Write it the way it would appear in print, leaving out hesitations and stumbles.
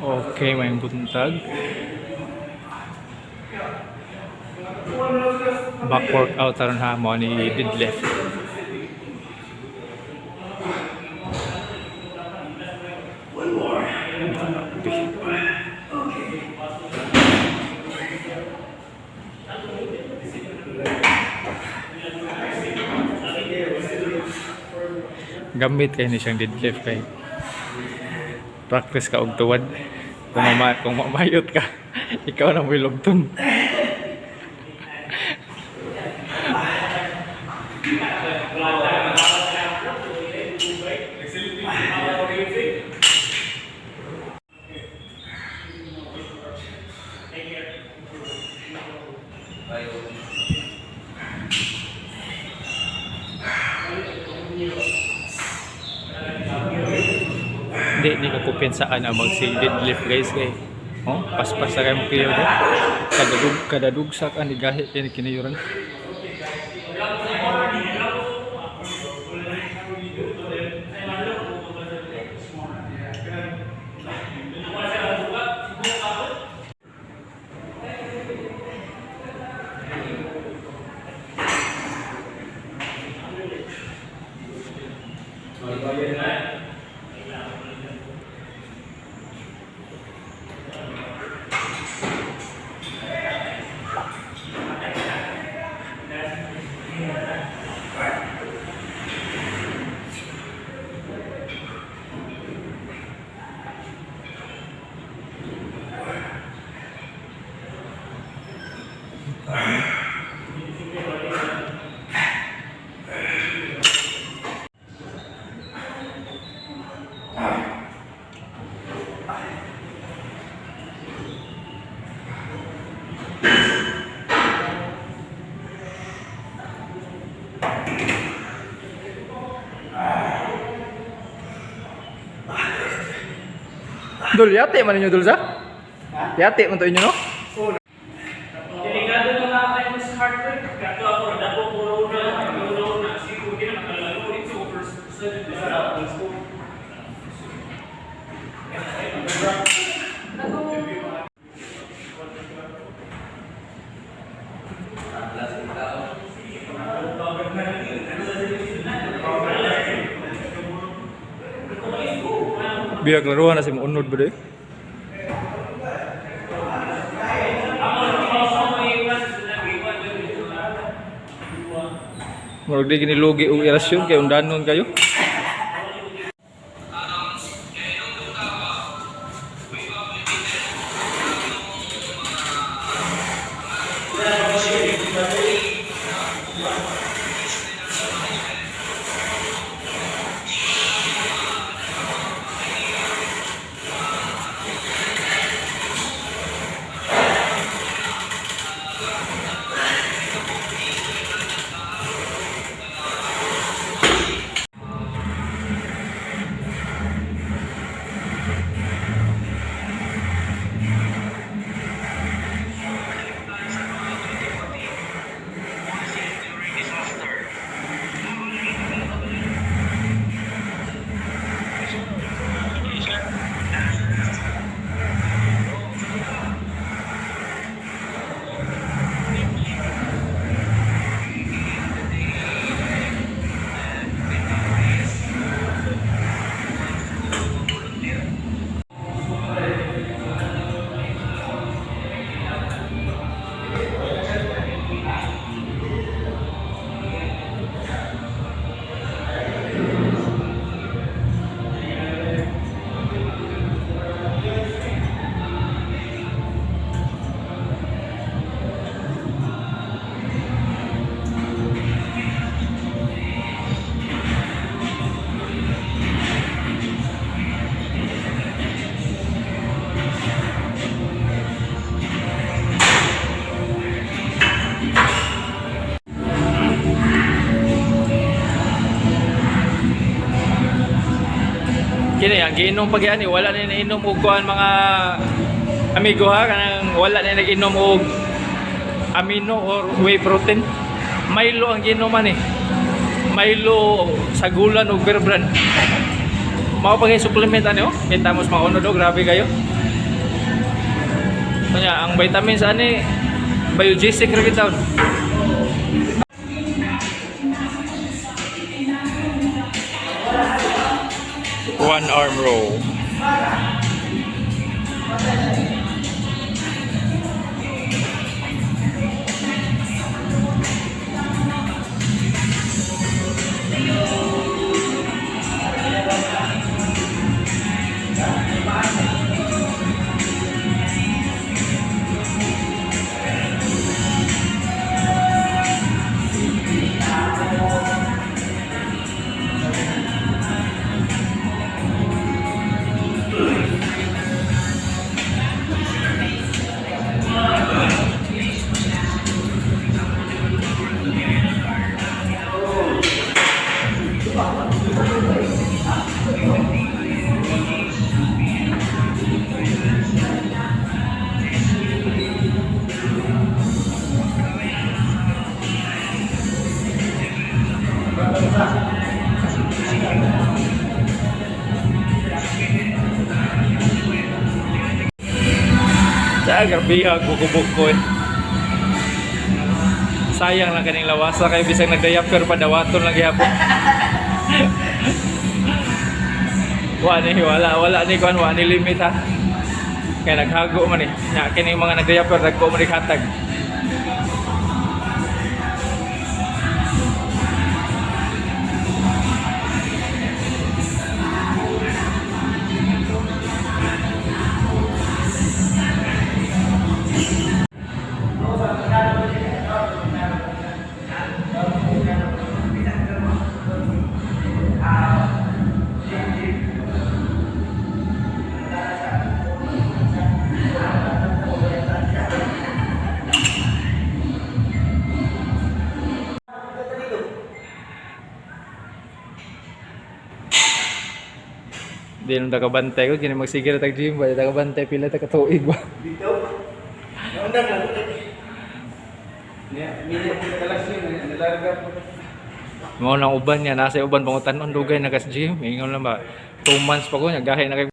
Okay, may buntag. Back workout aron ha mo ni deadlift. One more. Gamit kay ni siyang deadlift kay practice ka og tuwad. Kung mamayot ka, ikaw na mo'y lugton. Hindi, hindi ko kupensaan ang magsi deadlift, guys, kay oh, paspas na kayo mo kayo do. Kadadug, kadadugsak ang gahi kini kinayuran. Dul, yate man ninyo dul sa? Yate man to inyo, no? Delikado na nga kayo sa heart rate. Kato ako, dako corona, corona, siguro di na makalaro. It's over. Let's go. Biag laruan na si mo unod ba day? Murag di ginilugi og irasyon kay undanon kayo. Kini ang giinom pag ani wala na nainom og kuan, mga amigo ha, kanang wala na nag-inom og amino or whey protein. Milo ang giinuman eh. Milo, sagulan og Bear Brand. Mao pa kay supplement ani oh. Kita mo sa mga unod oh, grabe kayo. Kanya ang vitamins ani Biogesic ra gid taon. One arm row. Sa grabe ah, buko-buko eh. Sayang lang kaning lawasa kay bisag nagdayapper pa dawaton lang gihapon. Wa ni wala wala ni kuan, wa ni limit ha. Kay naghago man eh. Nya kining mga nagdayapper dagko man ni hatag. Di nang takabantay ko kini magsige ra tag gym ba takabantay pila ta ka tuig ba. Dito. Naundang na. Mao nang uban niya nasa uban pangutan-on dugay na kas gym. Ingon lang ba 2 months pa ko niya gahi na kay.